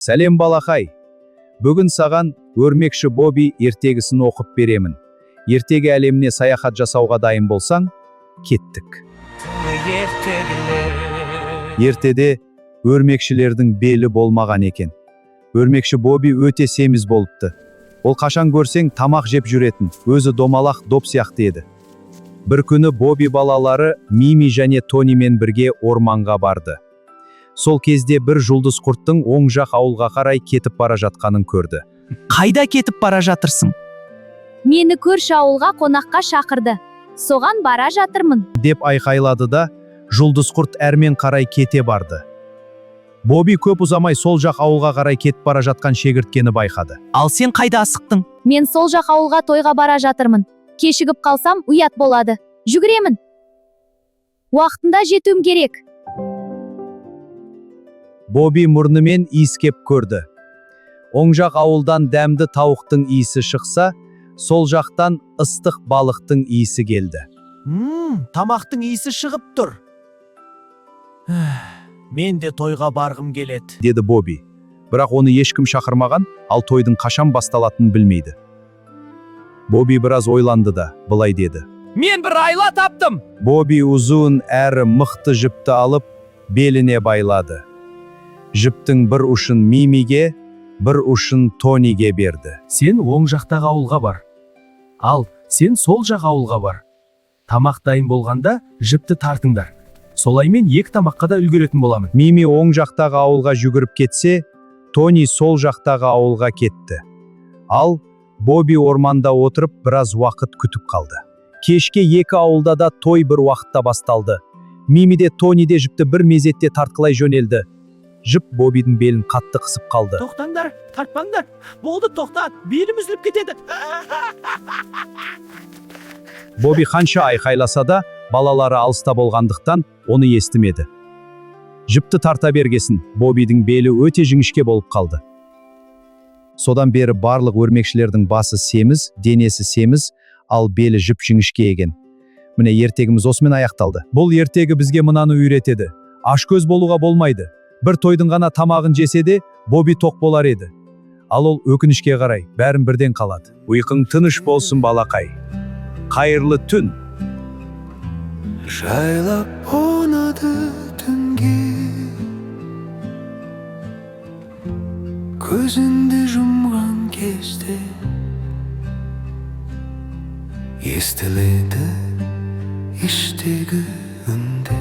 Сәлем, балақай! Бүгін саған Өрмекші Боби ертегісін оқып беремін. Ертегі әлеміне саяхат жасауға дайын болсаң, кеттік. Ертеде өрмекшілердің белі болмаған екен. Өрмекші Боби өте семіз болыпты. Ол қашан көрсең тамақ жеп жүретін, өзі домалақ доп сияқты еді. Бір күні Боби балалары Мими және Тонимен бірге орманға барды. Сол кезде бір жұлдыз құрттың оң жақ ауылға қарай кетіп бара жатқанын көрді. Қайда кетіп бара жатырсың? Мені көрші ауылға қонаққа шақырды. Соған бара жатырмын. Деп айқайлады да, жұлдыз құрт әрмен қарай кете барды. Боби көп ұзамай сол жақ ауылға қарай кетіп бара жатқан шегірткені байқады. Ал сен қайда асықтың? Мен сол жақ ауылға тойға бара жатырмын. Кешігіп қалсам, ұят болады. Жүгіремін. Уақытында жетуім керек. Боби мұрнымен иіскеп көрді. Оң жақ ауылдан дәмді тауықтың иісі шықса, сол жақтан ыстық балықтың иісі келді. Тамақтың иісі шығып тұр. Мен де тойға барғым келеді. Деді Боби. Бірақ оны ешкім шақырмаған, ал тойдың қашан басталатынын білмейді. Боби біраз ойланды да, былай деді. Мен бір айла таптым. Боби ұзын әрі мықты жіпті алып, беліне байлады. Жіптің бір ұшын Мимиге, бір ұшын Тониге берді. Сен оң жақтағы ауылға бар. Ал сен сол жақ ауылға бар. Тамақ дайын болғанда жіпті тартыңдар. Солай мен екі тамаққа да үлгеретін боламын. Мими оң жақтағы ауылға жүгіріп кетсе, Тони сол жақтағы ауылға кетті. Ал Боби орманда отырып біраз уақыт күтіп қалды. Кешке екі ауылда да той бір уақытта басталды. Мими де, Тони де жіпті бір мезетте тартқылай жөнелді. Жіп Бобидің белін қатты қысып қалды. Тоқтаңдар, тартпаңдар. Болды, тоқтат, белім үзіліп кетеді. Боби қанша айқайласа да, балалары алыста болғандықтан оны естімеді. Жіпті тарта бергесін, Бобидің белі өте жіңішке болып қалды. Содан бері барлық өрмекшілердің басы семіз, денесі семіз, ал белі жіп жіңішке екен. Міне, ертегіміз осымен аяқталды. Бұл ертегі бізге мынаны үйретеді. Ашкөз болуға болмайды. Бір тойдың ғана тамағын жесе де, Боби тоқ болар еді. Ал ол, өкінішке қарай, бәрін бірден қалады. Ұйқың тыныш болсын, балақай. Қайырлы түн. Жайлап қонады түнге. Көзіңді жұмған кезде естіледі іштегі үнде.